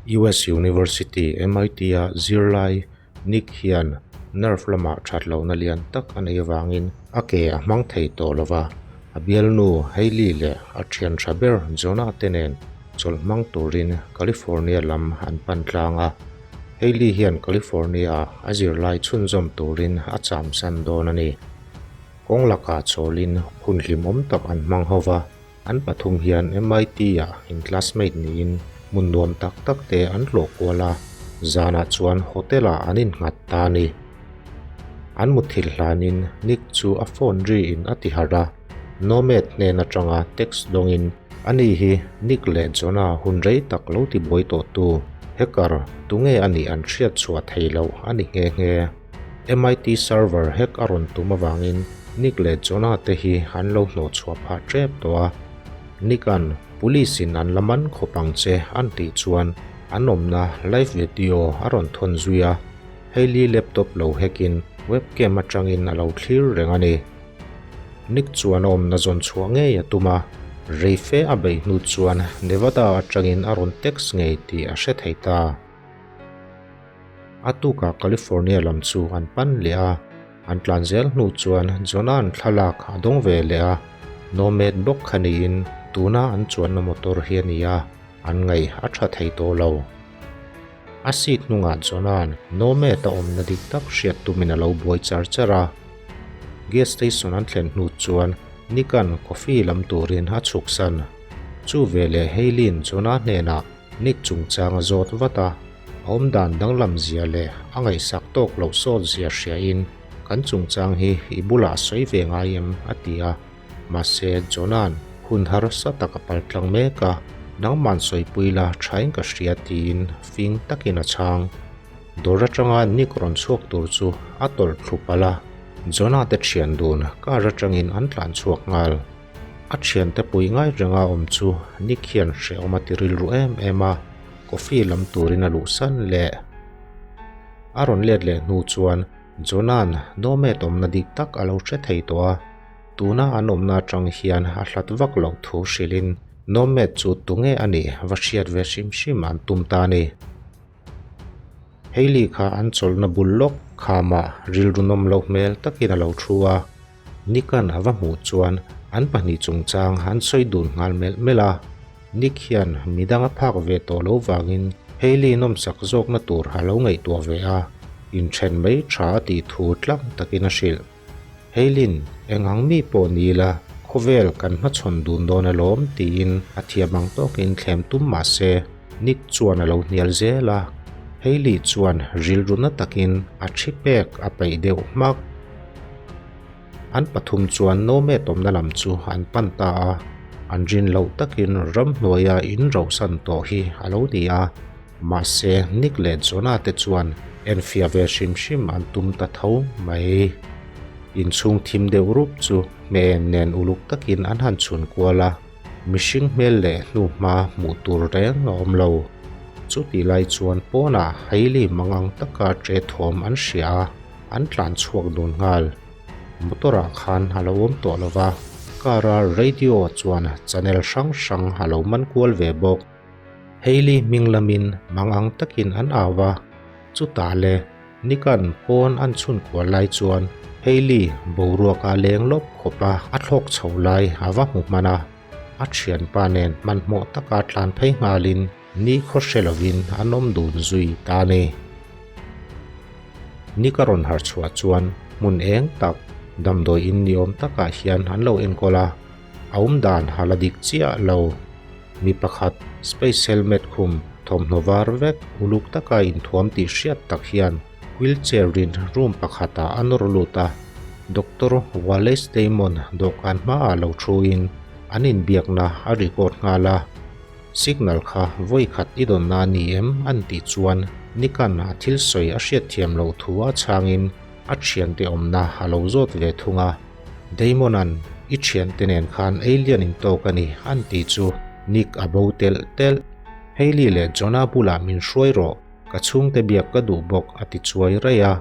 US University, MIT-a zirlai Nick hian nerve lamah that lohna lian tak a nei avangin a ke a hmang thei tawh lo va, a bialnu Hailey leh a thian tha ber Jonah te nen chawlh hmang turin California lam an pan tlang a. Hailey hian California-ah a zirlai chhunzawm turin a chamsan dawn a ni. Kawng lakah chawlin hun hlimawm tak an hmang ho va. An pathum hian MIT-ah in classmate niin hmun nuam tak tak te an hlawh kual a, zanah chuan hotel-ah an innghat ta a ni. An muthilh hlanin Nick chu a phone ri in a ti harh a, Nomad hnen atanga text dawngin ani hi Nick leh Jonah hun rei tak lo ti buai tawh tu hacker tunge a nih an hriat chhuah thei loh a ni nghe nghe. MIT server hack a rawn tum avangin Nick leh Jonah te hi an lo hnawh chhuah phah tep tawh a. Nick-a'n Police in an la man khawp ang che an tih chuan an awmna live video a rawn thawn zui a. Hailey laptop lo hack in webcam atangin a lo thlir reng a ni. Nick chuan a awmna zawn chhuah ngei a tum a, rei fe a beih hnu chuan Nevada atangin a rawn text ngei tih a hre thei ta. A tukah California lam chu an pan leh a, an tlan zel hnu chuan Jona'n thlalak a dawng ve leh a, Nomad bawk kha niin tuna an chuanna motor hi a ni a, an ngaih a tha thei tawh lo. A seat hnungah Jona'n Nomad a awmna dik tak hriat tumin a lo buai char char a. Gas station an thlen hnu chuan Nick-a'n coffee lam turin a chhuksan. Chu veleh Hailey-in Jonah hnenah Nick chungchang a zawt vat a, a awmdan danglam zia leh a ngaihsak tawk loh sawt zia hriain kan chungchang hi i bulah sawi ve ngai em? a ti a. Mahse, Jona'n hun harsa tak a pal tlang mek a, nangman sawipui la thain ka hria tiin fing takin a chhang. Dawr atanga Nick rawn chhuak tur chu a tawlh thlu palh a, Jonah te thian dun car atangin an tlan chhuak nghal. A thiante pui ngai renga awm chu Nick hian hrehawm a ti rilru em em a, coffee lam turin a luhsan leh. A rawn let leh hnu chuan Jona'n Nomad awmna dik tak a lo hre thei tawh a, tuna an awmna atang hian a hlat vak loh thu hrilhin Nomad chu tunge a nih va hriat ve hrim hrim an tum ta a ni. Hailey kha an chawlhna bul lawk khamah rilru nawm loh hmel takin a lo thu a. Nick-a'n a va hmuh chuan an pahnih chungchang an sawi dun nghal melh melh a. Nick hian midang a phak ve tawh lo vangin Hailey nawmsak zawkna tur a lo ngaihtuah ve a, inthen mai tha a tih thu tlang takin a hrilh. Hailey-in eng ang mi pawh ni ila khawvel kan hmachhawn dun dawn alawm tiin a thiam ang tawkin thlem tum mah se Nick chuan a lo hnial zel a. Hailey chuan rilru na takin a thi pek a peih deuh hmak. An pathum chuan Nomad awmna lam chu an pan ta a, an rin loh takin ramhnuaia in rohsan tawh hi a lo ni a, mahse Nick leh Jonah te chuan enfiah ve hrim hrim an tum ta tho mai. Inchhung thim deuh rup chu hmeh nen uluk takin an han chhun kual a, mihring hmel leh hnuhma hmuh tur reng a awm lo. Chutih lai chuan pawnah Hailey mangang taka ṭe thawm an hria a. An tlan chhuak dun nghal. Motor ah khan a lo awm tawh lo va, car a radio chuan channel hrang hrang a lo man kual ve bawk. Hailey hming lamin mang ang takin an au va, chutah le Nick-a'n pawn an chhun kual lai chuan Hailey boruak a leng lawp khawp a, a thlawk chho lai a va hmu hman a. A thianpa nen hmanhmawh taka tlan phei nghalin Ni khaw hre lovin an awm dun zui ta a ni. Ni ka rawn harh chhuah chuan hmun eng tak, damdawi in ni awm takah hian an lo enkawl a, a awm dan a la dik chiah lo. Mi pakhat space helmet khum thawmhnaw var vek uluk taka inthuam tih hriat tak hian wheelchair in room pakhatah a nawr lut a, Doctor Wallace Damon dawhkan hmaah lo thuin an inbiakna a record nghal a. Signal kha vawi khat i dawnna a ni em? an tih chuan Nick-a'n a thil sawi a hriatthiam loh thu a chhangin a thiante awmna a lo zawt ve thung a. Damon-a'n i thiante nen khan alien in tawk a ni an tih chu Nick a bo telh telh. Hailey leh Jonah bulah min hruai rawh, ka chhungte biak ka duh bawk a ti chuai raih a.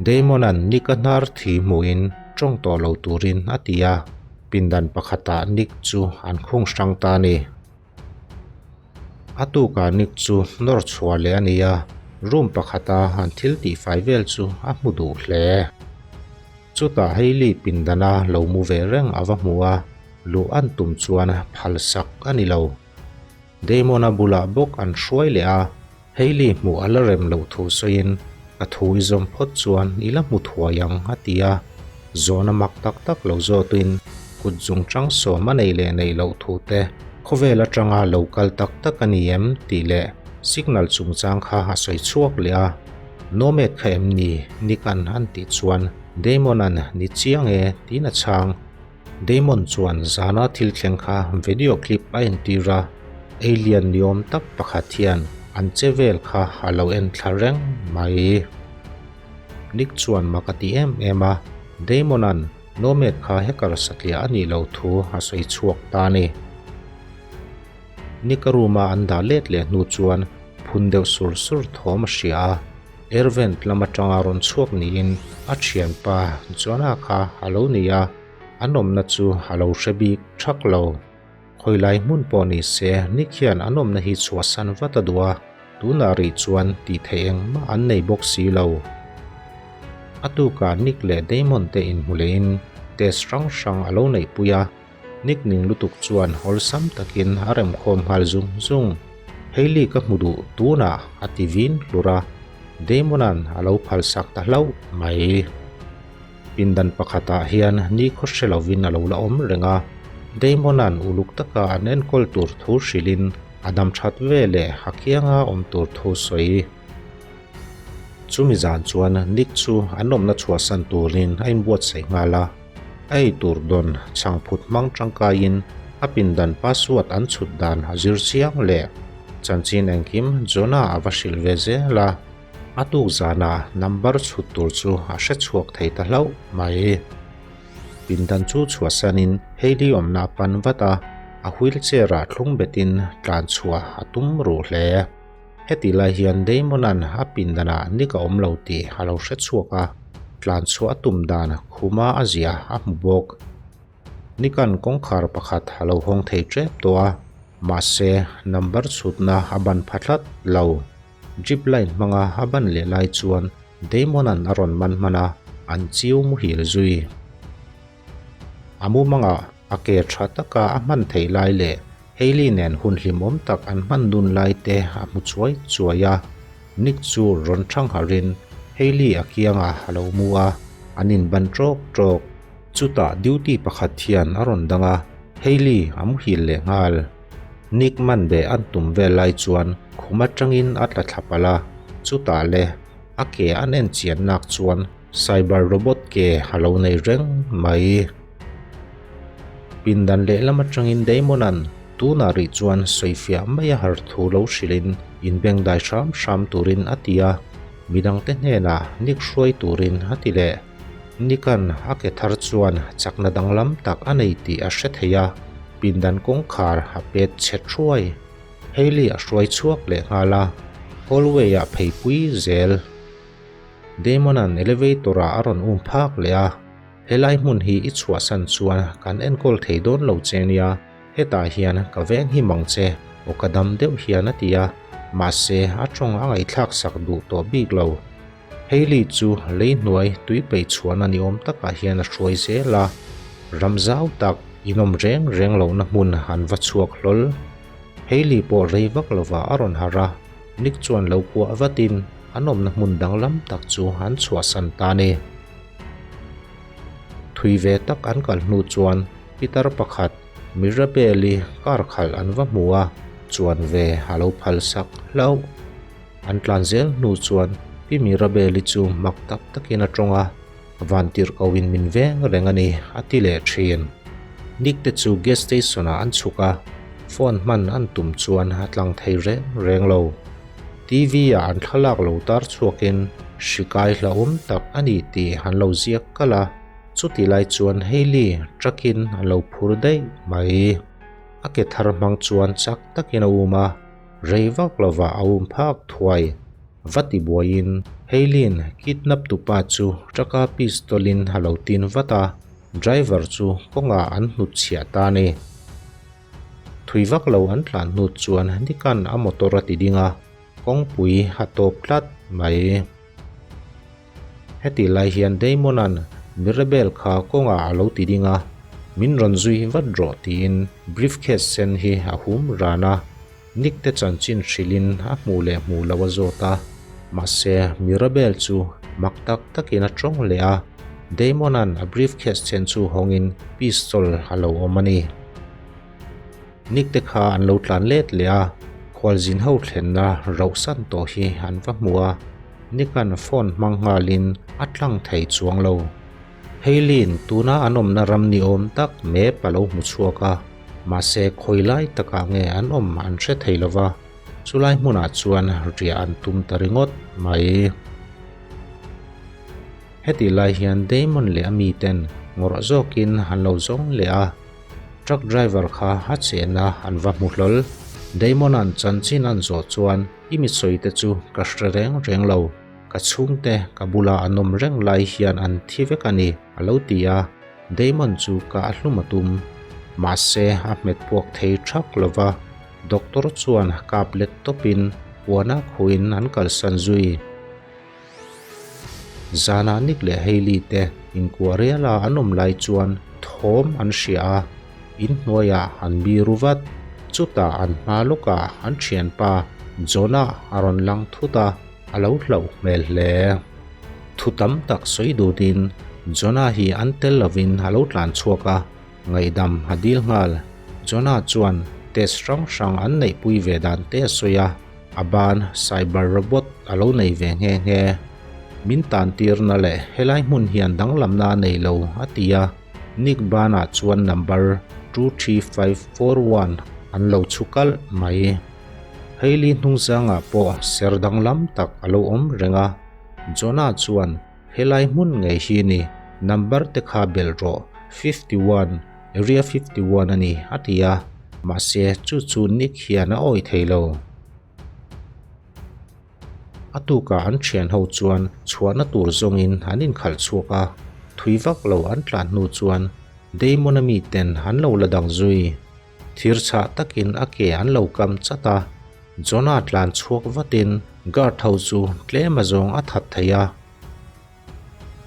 Damon-a'n Nick-a hnar thi hmuhin tawng tawh lo turin a ti a. Pindan pakhatah Nick chu an khung hrang ta a ni. A tukah Nick chu nawr chhuah leh a ni a, room pakhata an thil tihfai vel chu a hmu duh hle. Chutah Hailey pindana lo mu ve reng a va hmu a, luh an tum chuan phalsak a ni lo. Damon-a bulah bawk an hruai leh a, Hailey hmuh a la rem loh thu sawiin, Ka thu i zawm phawt chuan i la hmu thuai ang, a ti a. Zawhna mak tak tak lo zawtin kut zungchang sawm a nei leh neih loh thu te, khawvel atanga lo kal tak tak a ni em tih leh signal chungchang kha a sawi chhuak leh a. Nomad kha em ni? Nick-a'n an tih chuan Damon-a'n ni chiang e tiin a chhang. Damon chuan zana thil thleng kha video clip a entir a, alien ni awm tak pakhat hian an che vel kha a lo en thla reng mai. Nick chuan mak a ti em em a, Damon-a'n Nomad kha hacker satliah a nih loh thu a sawi chhuak ta a ni. Nick-a room-a an dah let leh hnu chuan phun deuh sur sur thawm a hria a. Air vent lam atanga rawn chhuak niin a thianpa Jonah kha a lo ni a, an awmna chu a lo hre bik thak lo. Khawilai hmun pawh ni se Nick hian an awmna hi chhuahsan vat a duh a, tunah rih chuan tih theih engmah an nei bawk si lo. A tukah Nick leh Damon te inhmu lehin test hrang hrang a lo neihpui a. Nick ning lutuk chuan awlsam takin a remkhawm nghal zung zung. Hailey ka hmu duh tunah a ti vin hlur a, Damon-a'n a lo phalsak ta hlauh mai. Pindan pakhatah hian nikhaw hre lovin a lo la awm reng a, Damon-a'n uluk taka an enkawl tur thu hrilhin a dam that ve leh a kianga awm tur thu sawi. Chumi zan chuan Nick chu an awmna chhuahsan turin a inbuatsaih nghal a. A ei tur dawn chhangphut hmang tangkaiin a pindan password an chhut dan a zir chiang leh chanchin engkim Jonah a va hrilh ve zel a, a tuk zanah number chhut tur chu a hre chhuak thei ta hlauh mai. Pindan chu chhuahsanin Hailey awmna a pan vat a, a wheelchair ah thlung betin tlan chhuah a tum ruh hle. Heti lai hian Damon-a'n a pindanah Nick a awm lo tih a lo hre chhuak a, tlan chhuah a tum dan khuma a ziah a hmu bawk. Nick-a'n kawngkhar pakhat a lo hawng thei tep tawh a, mahse number chhutna a ban pha tlat lo. Jeep line hmanga a ban leh lai chuan Damon-a'n a rawn man hman a, an chiu muhil zui. A mumangah a ke tha taka a hman theih lai leh Hailey nen hun hlimawm tak an hman dun lai te a hmu chuai chuai a. Nick chu rawn thang harhin Hailey a kiangah a lo mu a, an inban tawk tawk. Chutah duty pakhat hian a rawn dang a, Hailey a muhil leh nghal. Nick man beh an tum vel lai chuan khum atangin a tla thla palh a, chutah le a ke an en chian nak chuan Cyber robot ke a lo nei reng mai. Pindan lehlam atangin Damon-a'n tunah rih chuan sawifiah mai a har thu lo hrilhin inbengdai hram hram turin a ti a, midangte hnenah Nick hruai turin a ti leh. Nick-a'n a ke thar chuan chakna danglam tak a nei tih a hre thei a, pindan kawngkhar a pet chhe thuai. Hailey a hruai chhuak leh nghal a, hallway-ah pheipui zel. Damon-a'n elevator-ah a rawn um phak leh a, Helai hmun hi i chhuahsan chuan kan enkawl thei dawn lo che nia, hetah hian ka veng hi mang che, aw ka dam deuh hian a ti a, mahse a tawng a ngaihthlak sak duh tawh bik lo. Hailey chu lei hnuai tui peih chhuahna ni awm takah hian a hruai zel a, ram zau tak inawm reng reng lohna hmun an va chhuak hlawl. Hailey pawh rei vak lovah a rawn harh a. Nick chuan lo kuah vatin an awmna hmun danglam tak chu an chhuahsan ta a ni. Thui ve tak an kal hnu chuan pitar pakhat Mirabelle-i car khalh an va hmu a, chuan ve a lo phal sak hlauh. An tlan zel hnu chuan Pi Mirabelle-i chu mak tak takin a tawng a, Vantirhkohin min veng reng a ni, a ti leh thin. Nick te chu gas station ah an chhuk a, phone hman an tum chuan a tlang thei reng reng lo. TV ah an thlalak lo tar chhuakin hri kai hlauhawm tak a ni tih an lo ziak kalh a, chuti lai chuan Hailey truck in a lo phur daih mai. A ke thar hmang chuan chak takin a um a, rei vak lovah a um phak thuai. Va ti buaiin Hailey-in kidnap tupa chu truck-a pistol-in a lo tin vat a, driver chu kawngah an hnutchhiah ta a ni. Thui vak lo an tlan hnu chuan Nick-a'n a motor a ti ding a, kawngpui a tawp tlat mai. Hetih lai hian Damon-a'n Mirabel kha kawngah a lo ti ding a, Min rawn zui vat rawh tiin briefcase sen hi a hum ran a, Nick te chanchin hrilhin a hmuh leh hmuh loh a zawt a, mahse Mirabel chu mak tak takin a tawng leh a, Damon-a'n a briefcase then chu hawngin pistol a lo awm a ni. Nick te kha an lo tlan let leh a, khualzin ho thlenna rauhsan tawh hi an va hmu a, Nick-a'n phone hmang nghalin a tlang thei chuang lo. Hailey-in tuna an awmna ram ni awm tak map a lo hmu chhuak a, mahse khawi lai takah nge an awm an hre thei lo va, chulai hmunah chuan riah an tum ta ringawt mai. Hetih lai hian Damon leh a miten ngawrh zawkin an lo zawng leh a. Truck driver kha a chenna an va hmu hlawl. Damon-a'n chanchin an zawh chuan i mi sawi te chu ka hre reng reng lo, ka chhungte ka bula an awm reng lai hian an thi vek a ni, a lo ti a. Damon chu ka a hlum a tum. Mahse a hmet puak thei thak lo va, doctor chuan kap let tawpin puana khuin an kalsan zui. Zanah Nick leh Hailey te inkuah riala an awm lai chuan thawm an hria a, inhnuaiah an biru vat. Chutah an hma lawkah an thianpa Jonah a rawn lang thut a, a lo hlauh hmel hle. Thu tam tak sawi dutin Jonah hi an tel lovin a lo tlan chhuak a, ngaihdam a dil nghal. Jonah chuan test hrang hrang an neihpui ve dan te a sawi a. A ban cyber robot a lo nei ve nghe nghe. Min tan tirna leh helai hmun hian danglamna a nei lo, a ti a. Nick banah chuan number 23541 an lo chhu kalh mai. Hailey hnungzangah pawh ser danglam tak a lo awm reng a. Jonah chuan helai hmun ngei hi ni, number te kha belh rawh, 51, Area 51 a ni, a ti a, mahse chu chu Nick hian a awih thei lo. A tukah an thian ho chuan chhuahna tur zawngin an inkhalh chhuak a, thui vak lo an tlan hnu chuan Damon-a miten an lo la dang zui. Thir chhah takin a ke an lo kam chat a, Jonah tlan chhuak vatin guard ho chu tlem a zawng a that thei a.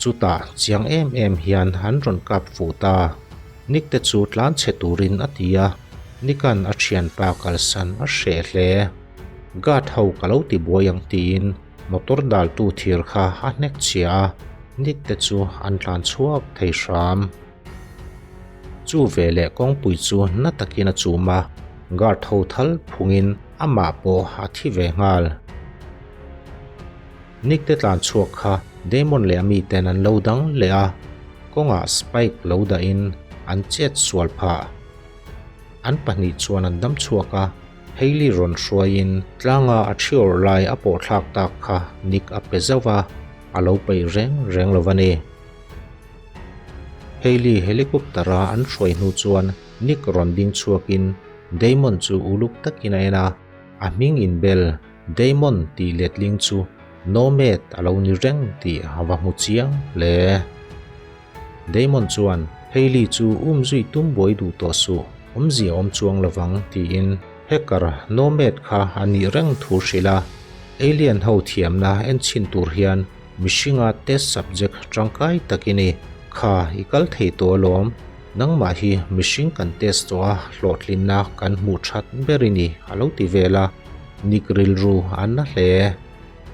Chutah chiang em em hian an rawn kap fuh ta. Nick te chu tlan chhe turin a ti a, Nick-a'n a thianpa kalsan a hreh hle. Guard ho ka lo ti buai ang tiin motor daltu thir kha a hnek chhia a, Nick te chu an tlan chhuak thei hram. Chu veleh kawngpui chu na takin a chum a, guard ho thal phungin amah pawh a thi ve nghal. Nick te tlan chhuak kha Damon leh a miten an lo dang leh a, kawngah Spike lo dahin an chet sual phah. An pahnih chuan an dam chhuak a, Hailey rawn hruaiin tlanga a thi awrh lai a pawh thlak tak kha Nick a pe zauh a, a lo peih reng reng lo a ni. Hailey helicopter a an hruai hnu chuan Nick rawn ding chhuakin Damon chu uluk takin a en a, a hming inbel Damon tih letling chu Nomad a lo ni reng tih a va hmu chiang hle. Damon chuan Hailey chu um zui tum buai duh tawh suh, awmzia awm chuang lovang tiin hacker Nomad kha a nih reng thu hrilh a. Alien ho thiamna en chhin tur hian mihringa test subject tangkai tak i ni. Kha i kal thei tawh alawm, nangmah hi mihring kan test tawh a hlawhtlinna kan hmuh that ber i ni a lo ti vel a. Nick rilru an na hle.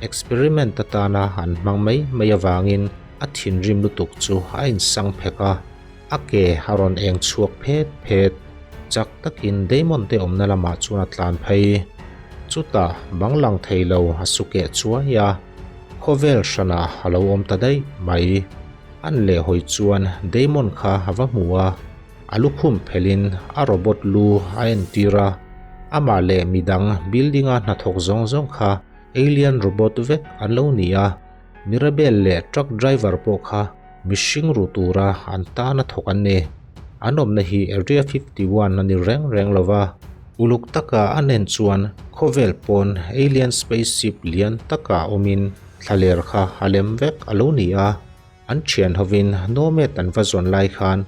Experiment atana an hmang mai mai avangin a thinrim lutuk chu a insang phek a, a ke a rawn eng chhuak phet phet. Chak takin Damon te awmna lamah chuan a tlan phei. Chutah bang lang thei lo a su keh chuai a, khawvel hranah a lo awm ta daih mai. An lehhawi chuan Damon kha a va hmu a. A lukhum phelhin a robot lu a entir a, amah leh midang building-a hnathawk zawng zawng kha alien robot vek an lo ni a, Mirabel leh truck driver pawh kha mihring ru tura an tana thawk an ni. An awmna hi Area 51 a ni reng reng lo va, uluk taka an en chuan khawvel pawn alien spaceship lian taka awmin thlaler kha a lem vek a lo ni a. An thian hovin Nomad an va zawn lai khan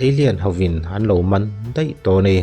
alien hovin an lo man daih tawh a ni.